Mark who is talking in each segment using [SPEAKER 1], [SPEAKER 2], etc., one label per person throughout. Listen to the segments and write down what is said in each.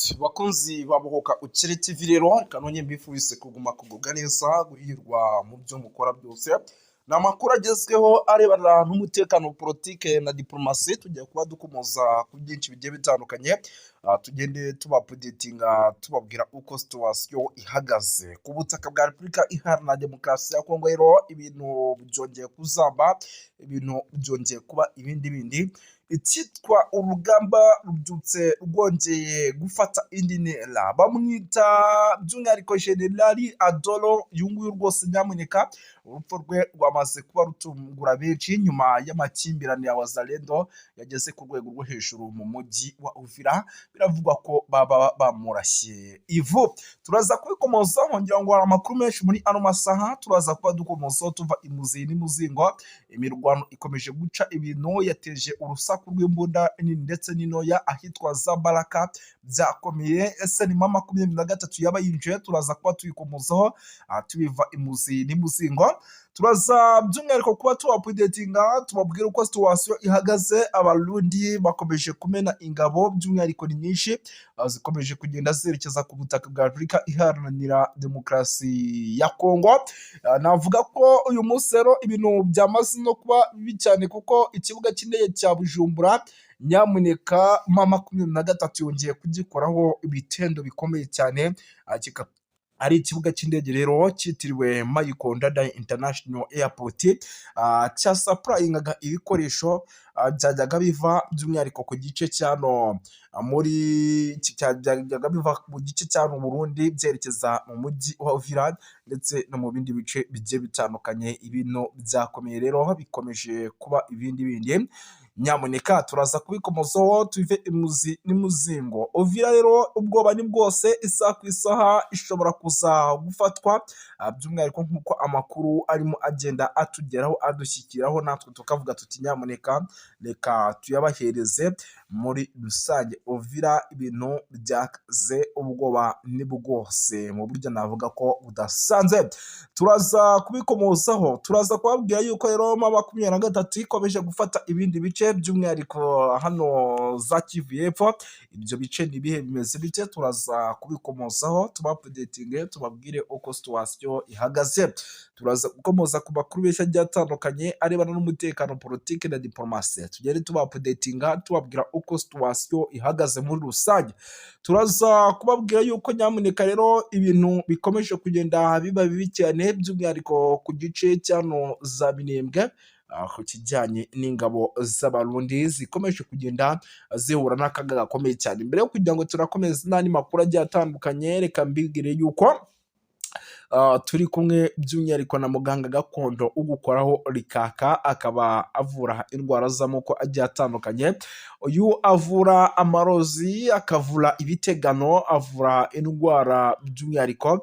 [SPEAKER 1] Yes, bakunzi babohoka Ukiri TV rero, reka nongere mbifurize kuguma kugubwa neza, guhirwa mu byo mukora byose. Ni amakuru agezweho arebana n'umutekano, politike na diplomasi. Tugiye kuba dukomoza ku byinshi bigiye bitandukanye, tugende tubaupdatinga, tubabwira uko situation ihagaze ku butaka bwa Repubulika Iharanira Demokarasi ya Kongo. Rero ibintu byongeye kuzamba, ibintu byongeye kuba ibindi bindi. Icyitwa urugamba rubyutse rwongeye gufata indi ntera. Bamwita by'umwihariko Generali Adolo. Uyu nguyu rwose nyamuneka, urupfu rwe rwamaze kuba rutungura benshi nyuma y'amakimbirane ya Wazalendo yageze ku rwego rwo hejuru mu mujyi wa Uvira. Biravugwa ko baba bamurashye ivu. Turaza kubikomozaho, ngira ngo hari amakuru menshi muri ano masaha turaza kuba dukomozaho tuva imuzi n'imuzingo. Imirwano ikomeje guca ibintu, yateje urusaku rw'imbunda nini ndetse n'intoya ahitwa za Baraka. Byakomeye. Ese ni M23 yaba yinjiye? Turaza kuba tuyikomozaho, tubiva imuzi n'imuzingo. Turaza by'umwihariko kuba tubaupdatinga, tubabwira uko situation ihagaze. Abarundi bakomeje kumena ingabo, by'umwihariko ni nyinshi, zikomeje kugenda zerekeza ku butaka bwa Repubulika Iharanira Demokarasi ya Kongo. Navuga ko uyu munsi rero ibintu byamaze no kuba bibi cyane, kuko ikibuga cy'indege cya Bujumbura, nyamuneka, M23 yongeye kugikoraho ibitendo bikomeye cyane, kikaba ari ikibuga cy'indege rero cyitiriwe Melchior Ndadaye International Airport, cyasupplyingaga ibikoresho byajyaga biva by'umwihariko ku gice cyano muri byajyaga biva mu gice cya Burundi byerekeza mu mujyi wa Uvira ndetse no mu bindi bice bigiye bitandukanye. Ibintu byakomeye rero, bikomeje kuba ibindi bindi. Nyamuneka turaza kubikomozaho tuve imuzi n'imuzingo. Uvira rero ubwoba ni bwose, isaha ku isaha ishobora kuza gufatwa, by'umwihariko nk'uko amakuru arimo agenda atugeraho, adushyikiraho, natwe tukavuga tuti nyamuneka reka tuyabahereze. Muri rusange Uvira ibintu byakaze, ubwoba ni bwose mu buryo navuga ko budasanzwe. Turaza kubikomozaho, turaza kubabwira yuko rero M23 ikomeje gufata ibindi bice, by'umwihariko hano za Kivu y'Epfo. Ibyo bice ni ibihe, bimeze bite? Turaza kubikomozaho, tubaupdatinge, tubabwire uko situation ihagaze. Turaza gukomoza ku makuru menshi agiye atandukanye arebana n'umutekano, politiki na diplomasi. Tugende tubaupdatinga, tubabwira uko situation ihagaze muri rusange. Turaza kubabwira yuko nyamuneka rero ibintu bikomeje kugenda biba bibi cyane, by'umwihariko ku gice cyano za Minembwe, ku kijyanye n'ingabo z'Abarundi zikomeje kugenda zihura n'akaga gakomeye cyane. Mbere yo kugira ngo turakomeza n'andi makuru agiye atandukanye, reka mbibwire yuko turi kumwe by'umwihariko na muganga gakondo ugukoraho rikaka, akaba avura indwara z'amoko agiye atandukanye. Uyu avura amarozi, akavura ibitegano, avura indwara by'umwihariko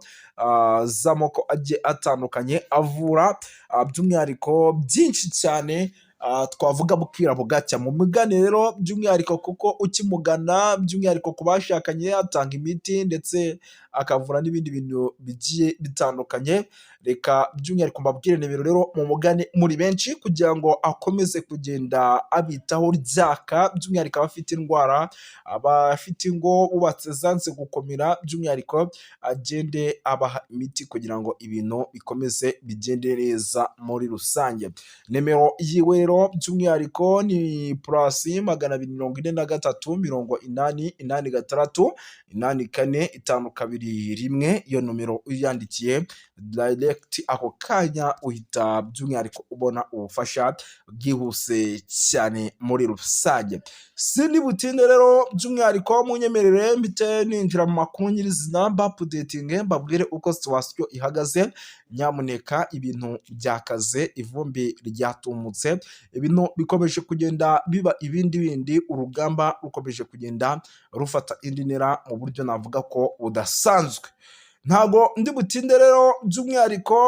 [SPEAKER 1] z'amoko agiye atandukanye, avura by'umwihariko byinshi cyane, twavuga bukira bugacya. Mu mugane rero by'umwihariko, kuko ukimugana, by'umwihariko ku bashakanye, atanga imiti ndetse akavura n'ibindi bintu bigiye bitandukanye. Reka by'umwihariko mbabwire nimero rero, mu mugane muri benshi kugira ngo akomeze kugenda abitaho ryaka, by'umwihariko abafite indwara, abafite ingo bubatse zanze gukomera, by'umwihariko agende abaha imiti kugira ngo ibintu bikomeze bigende neza muri rusange. Nimero yiwe rero by'umwihariko ni +243 80 86 84 521. Iyo nomero uyandikiye direct ako kanya, uhita by'umwihariko ubona ubufasha bwihuse cyane muri rusange. Sindi butinde rero, by'umwihariko munyemerere mpite ninjira mu makuru nyirizina, mbaupdatinge, mbabwire uko situation ihagaze. Nyamuneka ibintu byakaze, ivumbi ryatumutse, ibintu bikomeje kugenda biba ibindi bindi, urugamba rukomeje kugenda rufata indi ntera mu buryo navuga ko budasanzwe. Ntabwo ndi butinde rero, by'umwihariko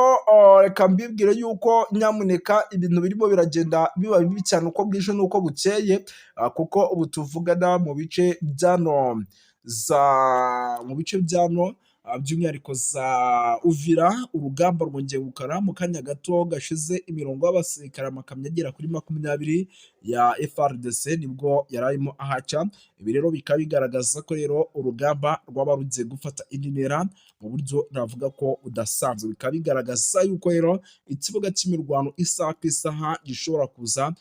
[SPEAKER 1] reka mbibwire yuko nyamuneka ibintu birimo biragenda biba bibi cyane uko bwije n'uko bukeye, kuko ubu tuvugana mu bice byano za mu bice byano by'umwihariko za Uvira, urugamba rwongeye gukara. Mu kanya gato gashize, imirongo y'abasirikare, amakamyo agera kuri 20. ya FARDC nibwo yari arimo ahaca. Ibi rero bikaba bigaragaza ko rero urugamba rwaba rugiye gufata indi ntera mu buryo navuga ko budasanzwe. Bikaba bigaragaza yuko rero ikibuga cy'imirwano isaha ku isaha gishobora kuza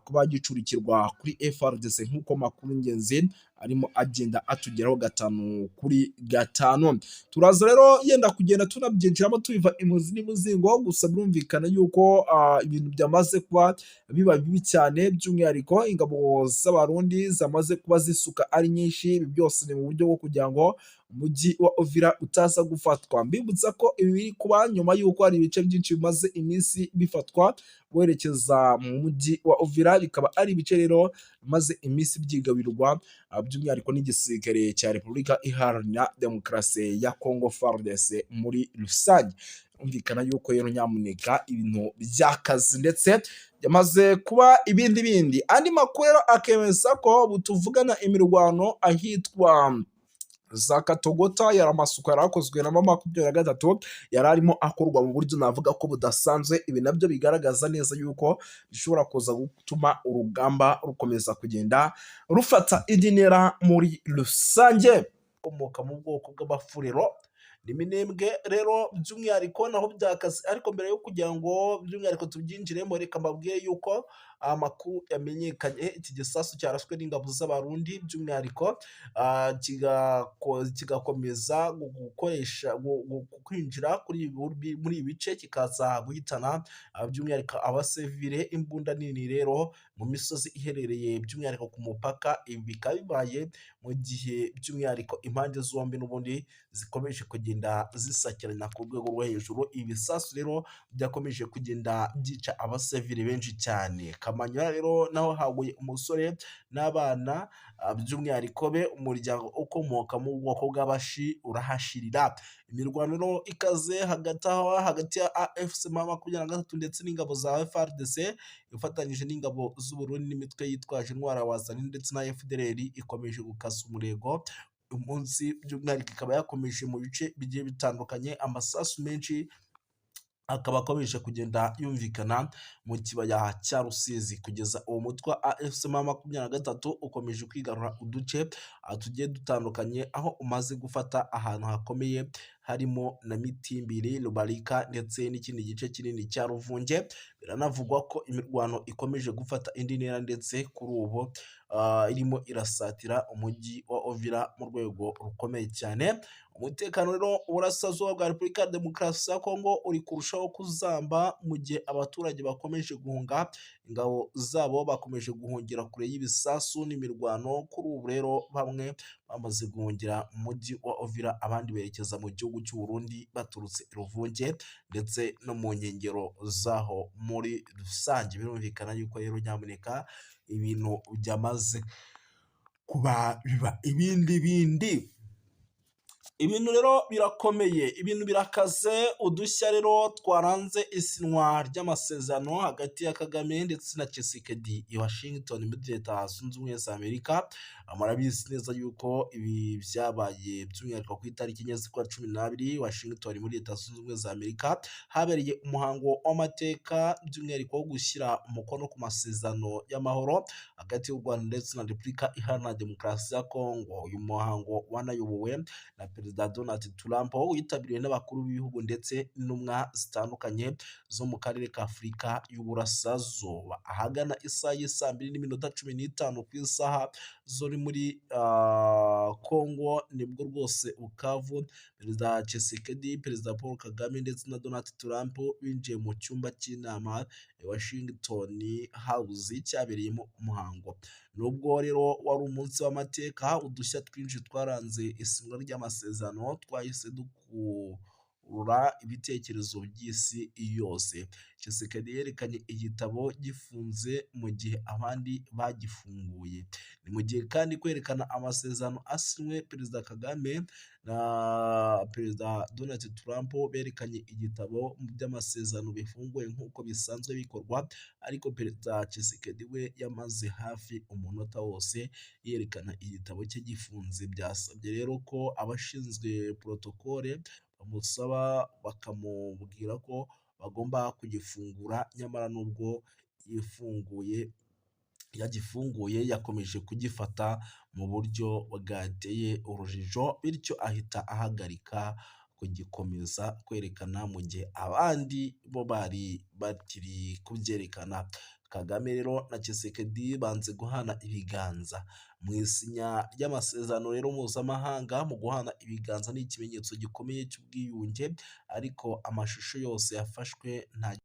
[SPEAKER 1] kuba gicurikirwa kuri FARDC, nk'uko makuru y'ingenzi arimo agenda atugeraho 5 kuri 5. Turaza rero yenda kugenda tunabyinjiramo tubiva imuzi n'imuzingo. Gusa birumvikana yuko ibintu byamaze kuba biba bibi cyane, by'umwihariko ingabo z'Abarundi zamaze kuba zisuka ari nyinshi. Ibi byose ni mu buryo bwo kugira ngo umujyi wa Uvira utaza gufatwa. Mbibutsa ko ibi biri kuba nyuma y'uko hari ibice byinshi bimaze iminsi bifatwa werekeza mu mujyi wa Uvira, bikaba ari ibice rero bimaze iminsi byigabirirwa by'umwihariko n'igisirikare cya Repubulika Iharanira Demokarasi ya Congo, FARDC muri rusange. Umvikana yuko rero nyamuneka ibintu by'akazi ndetse byamaze kuba ibindi bindi. Andi makuru rero akemeza ko butuvugana imirwano ahitwa za Katogota yari amasuku yari akozwe na M23 yari arimo akorwa mu buryo navuga ko budasanzwe. Ibi nabyo bigaragaza neza yuko bishobora kuza gutuma urugamba rukomeza kugenda rufata indi ntera muri rusange. Ukomoka mu bwoko bw'Abafurero ni Minembwe rero by'umwihariko naho byakaze. Ariko mbere yo kugira ngo by'umwihariko tubyinjiremo, reka mbabwire yuko amakuru yamenyekanye: iki gisasu cyaraswe n'ingabo z'Abarundi, by'umwihariko kigakomeza gukoresha kwinjira muri ibi bice, kikaza guhitana by'umwihariko abasivile, imbunda nini rero mu misozi iherereye by'umwihariko ku mupaka. Ibi bikaba bibaye mu gihe by'umwihariko impande zombi n'ubundi zikomeje kugenda zisakirana ku rwego rwo hejuru. Ibisasu rero byakomeje kugenda byica abasivile benshi cyane. Kamanyola rero naho haguye umusore n'abana by'umwihariko be, umuryango ukomoka mu bwoko bw'Abashi urahashirira. Imirwano rero ikaze hagati aho hagati ya AFC M23 ndetse n'ingabo za FARDC ifatanyije n'ingabo z'Uburundi n'imitwe yitwaje intwaro Wazalendo ndetse na FDLR ikomeje gukaza umurego umunsi, by'umwihariko ikaba yakomeje mu bice bigiye bitandukanye. Amasasu menshi akaba akomeje kugenda yumvikana mu kibaya cya Rusizi. Kugeza uwo mutwe wa AFC M23 ukomeje kwigarura uduce tugiye dutandukanye, aho umaze gufata ahantu hakomeye harimo na Mitimbiri, Rubarika ndetse n'ikindi gice kinini cya Ruvunge. Biranavugwa ko imirwano ikomeje gufata indi ntera, ndetse kuri ubu irimo irasatira umujyi wa Uvira mu rwego rukomeye cyane. Umutekano rero uburasirazuba bwa Repubulika ya Demokarasi ya Kongo uri kurushaho kuzamba mu gihe abaturage bakomeje guhunga ingabo zabo, bakomeje guhungira kure y'ibisasu n'imirwano. Kuri ubu rero bamwe bamaze guhungira mu mujyi wa Uvira, abandi berekeza mu gihugu cy'u Burundi baturutse i Ruvunge ndetse no mu nkengero zaho muri rusange. Birumvikana yuko rero nyamuneka ibintu byamaze kuba biba ibindi bindi. Ibintu rero birakomeye, ibintu birakaze. Udushya rero twaranze isinywa ry'amasezerano hagati ya Kagame ndetse na Tshisekedi i Washington muri Leta Zunze Ubumwe za Amerika. Murabizi neza yuko ibi byabaye by'umwihariko ku itariki 4 z'ukwa 12, Washington muri Leta Zunze Ubumwe za Amerika habereye umuhango w'amateka, by'umwihariko wo gushyira umukono ku masezerano y'amahoro hagati y'u Rwanda ndetse na Repubulika Iharanira Demokarasi ya Kongo. Uyu muhango wanayobowe na Perezida Donald Trump, witabiriwe n'abakuru b'ibihugu ndetse n'intumwa zitandukanye zo mu karere ka Afurika y'Uburasirazuba. Ahagana isaha y'isaa 2:15 ku isaha zo muri Kongo nibwo rwose Bukavu Perezida Tshisekedi, Perezida Paul Kagame ndetse na Donald Trump binjiye mu cyumba cy'inama i Washington House cyabereyemo umuhango. Nubwo rero wari umunsi w'amateka, udushya twinshi twaranze isinywa ry'amasezerano twahise dukurura ibitekerezo by'isi yose. Tshisekedi yerekanye igitabo gifunze mu gihe abandi bagifunguye. Ni mu gihe kandi kwerekana amasezerano asinywe, Perezida Kagame na Perezida Donald Trump berekanye igitabo by'amasezerano bifunguye nk'uko bisanzwe bikorwa, ariko Perezida Tshisekedi we yamaze hafi umunota wose yerekana igitabo cye gifunze. Byasabye rero ko abashinzwe protocole bamusaba bakamubwira ko bagomba kugifungura, nyamara nubwo yifunguye Yagifunguye yakomeje kugifata mu buryo bwateye urujijo, bityo ahita ahagarika kugikomeza kwerekana mu gihe abandi bo bari bakiri kubyerekana. Kagame rero na Tshisekedi banze guhana ibiganza mu isinya ry'amasezerano rero mpuzamahanga. Mu guhana ibiganza ni ikimenyetso gikomeye cy'ubwiyunge, ariko amashusho yose yafashwe nta